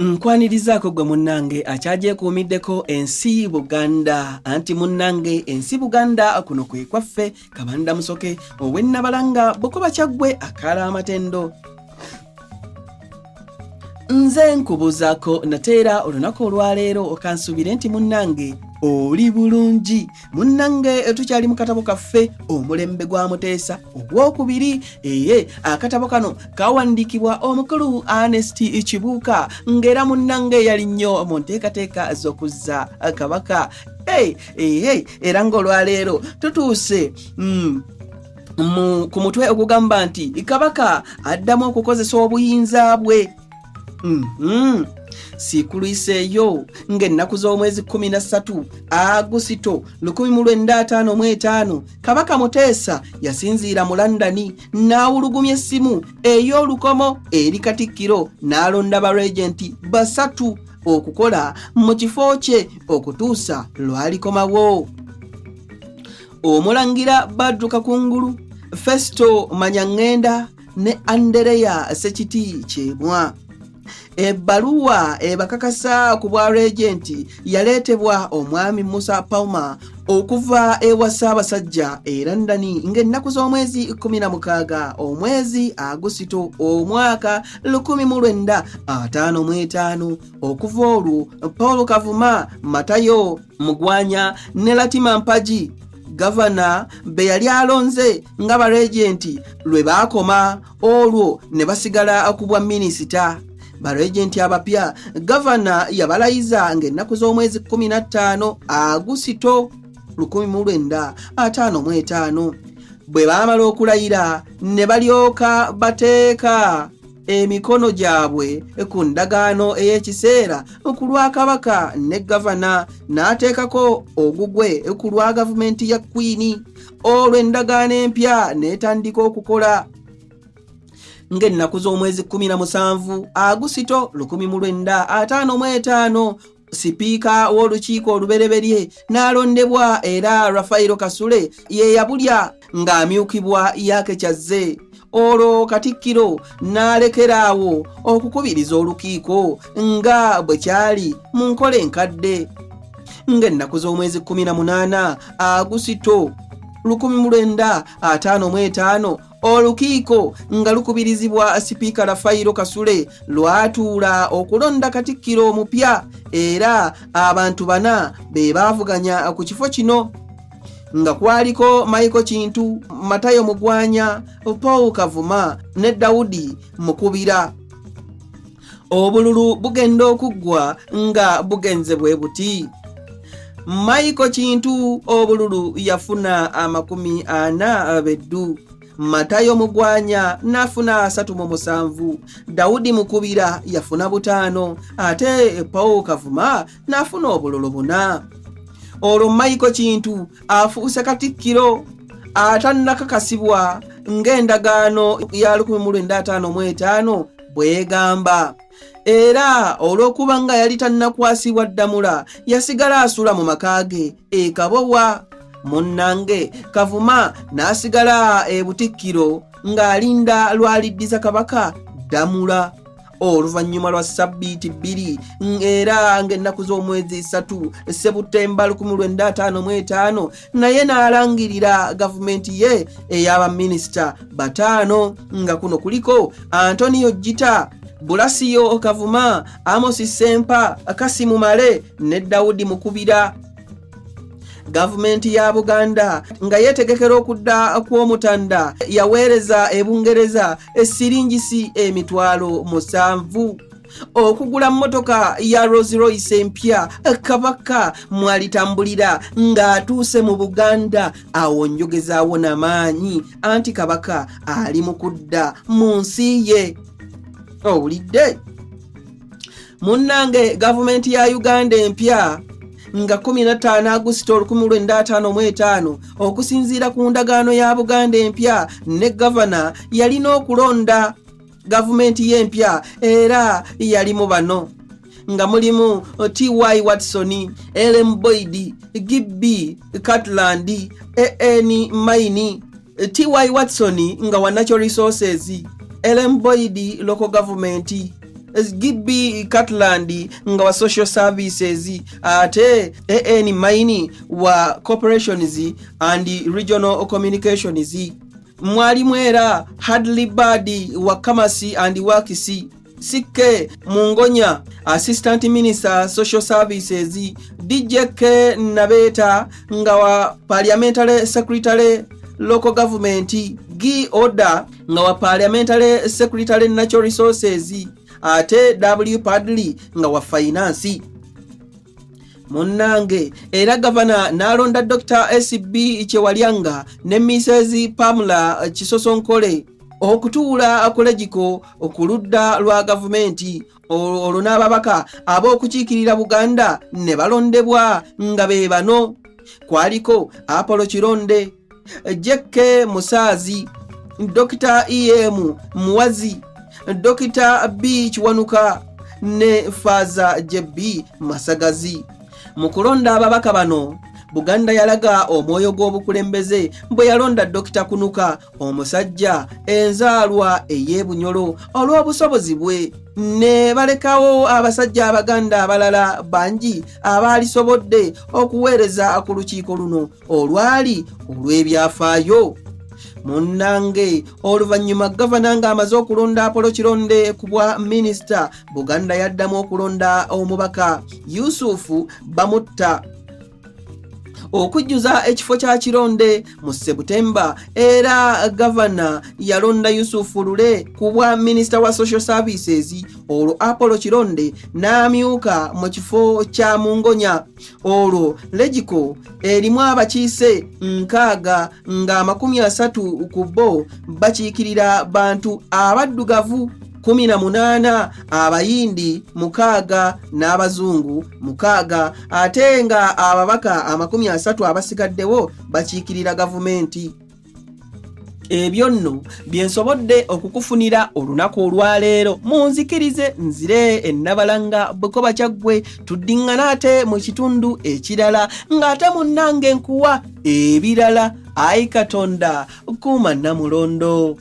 Nkwanirizaako gwe munnange akyagyekuumiddeko ensi Buganda, anti munnange ensi Buganda kuno kwe kwaffe. Kabanda Musoke ow'Ennabalanga, Bukoba, Kyaggwe, akaala amatendo. Nze nkubuuzaako nateera olunaku olwaleero, okansuubire nti munnange oli bulungi. Munnange, tukyali mu katabo kaffe Omulembe gwa Muteesa Ogwokubiri. Eye akatabo kano kawandiikibwa omukulu Ernest Kibuuka, ng'era munnange yali nnyo mu nteekateeka z'okuzza Kabaka. Hey, hey, era ng'olwaleero tutuuse ku mutwe ogugamba nti Kabaka addamu okukozesa obuyinza bwe. Siikulwiseeyo ng'ennaku z'omwezi 13 Agusito 1955, Kabaka Muteesa yasinziira mu Londoni n'awulugumya essimu ey'olukomo eri Katikkiro n'alonda baregenti basatu okukola mu kifo kye okutuusa lwalikomawo: Omulangira Badru Kakungulu, Festo Manyaŋŋenda ne Andereya Sekiti Kyemwa. Ebbaluwa ebakakasa ku bwa regenti yaleetebwa omwami Musa Palmer okuva ewa Ssaabasajja e London ng'ennaku z'omwezi 16 omwezi Agusito omwaka 1955. Okuva olwo, Paul Kavuma, Matayo Mugwanya ne Latima Mpagi, gavana be yali alonze nga baregenti, lwe baakoma olwo ne basigala ku bwa minisita. Baregenti abapya gavana yabalayiza ng'ennaku z'omwezi 15 Agusito 1955. Bwe baamala okulayira ne balyoka bateeka emikono gyabwe ku ndagaano ey'ekiseera ku lwa Kabaka, ne gavana n'ateekako ogugwe ku lwa gavumenti ya Kwini. Olwo endagaano empya n'etandika okukola ng'ennaku z'omwezi 17 Agusito 1955. Sipiika w'olukiiko olubereberye n'alondebwa, era Rafairo Kasule ye yabulya ng'amyukibwa Yake Kyazze. Olwo Katikkiro n'alekeraawo okukubiriza olukiiko nga bwe kyali mu nkola enkadde. Ng'ennaku z'omwezi 18 Agusito 1955, olukiiko nga lukubirizibwa Sipiika Rafairo Kasule lwatuula okulonda Katikkiro omupya, era abantu bana be baavuganya ku kifo kino, nga kwaliko Michael Kintu, Matayo Mugwanya, Paul Kavuma ne Dawudi Mukubira. Obululu bugenda okuggwa nga bugenze bwe buti: Michael Kintu obululu yafuna 40 beddu, Matayo Mugwanya n'afuna 37, Dawudi Mukubira yafuna 5, ate Paul Kavuma n'afuna obululu 4. Olwo Michael Kintu afuuse Katikkiro atannakakasibwa ng'endagaano ya 1955 bw'egamba, era olw'okuba nga yali tannakwasibwa ddamula, yasigala asula mu maka ge e Kabowa. Munnange, Kavuma n'asigala e Butikkiro ng'alinda lwaliddiza Kabaka ddamula oluvannyuma lwa sabbiiti 2, era ng'ennaku z'omwezi 3 Sebutemba 1955, naye n'alangirira gavumenti ye ey'abaminisita bataano, nga kuno kuliko Antonio Gita, Bulasiyo Kavuma, Amos Sempa, Kasimu Male ne Dawudi Mukubira. Gavumenti ya Buganda nga yeetegekera okudda kw'Omutanda yaweereza e Bungereza esiringisi 70,000 okugula mmotoka ya Rolls Royce empya Kabaka mwalitambulira ng'atuuse mu Buganda. Awo njogezaawo namaanyi, anti Kabaka ali mu kudda mu nsi ye. Owulidde munnange? Gavumenti ya Uganda empya nga 15 Agusito 1955, okusinziira ku ndagaano ya Buganda empya ne gavana, yalina okulonda gavumenti y'empya, era yalimu bano nga mulimu Ty Watson, Lm Boyd, Gb Catland, An Maini. Ty Watson nga wa natural resources, Lm Boyd local government, Gb Catland nga wa social services, ate An Maini wa corporations and regional communications. Mwalimu era Hadley Bad wa commerce and works, CK Mungonya assistant minister social services, DJK Nabeta nga wa parliamentary secretary local government, G Oda nga wa parliamentary secretary natural resources, ate W Padley nga wa finance. Munnange, era gavana n'alonda Dr SB Kyewalyanga ne Mrs Pamela Kisosonkole okutuula ku LegCo ku ludda lwa gavumenti. Olwo n'ababaka ab'okukiikirira Buganda ne balondebwa nga be bano: kwaliko Apollo Kironde, JK Musaazi, Dr Em Muwazi, Dr B Kiwanuka ne Faaza JB Masagazi. Mu kulonda ababaka bano, Buganda yalaga omwoyo gw'obukulembeze bwe yalonda Dr Kunuka, omusajja enzaalwa ey'eBunyolo, olw'obusobozi bwe, ne balekawo abasajja Abaganda abalala bangi abaalisobodde okuweereza ku lukiiko luno olwali olw'ebyafaayo. Munnange, oluvannyuma gavana ng'amaze okulonda Apollo Kironde ku bwa minisita, Buganda yaddamu okulonda omubaka Yusufu Bamutta okujjuza ekifo kya Kironde mu Sebutemba. Era gavana yalonda Yusufu Lule ku bwa minisita wa social services, olwo Apollo Kironde n'amyuka mu kifo kya Mungonya. Olwo LegCo erimu abakiise 60, nga 30 ku bo bakiikirira bantu abaddugavu, 18 Abayindi, 6 n'Abazungu 6, ate nga ababaka 30 abasigaddewo bakiikirira gavumenti. Ebyo nno bye nsobodde okukufunira olunaku olwaleero. Munzikirize nzire ennabalanga Bukoba Kyaggwe, tuddiŋŋana ate mu kitundu ekirala, ng'ate munnange nkuwa ebirala. Ayi Katonda, kuuma Nnamulondo.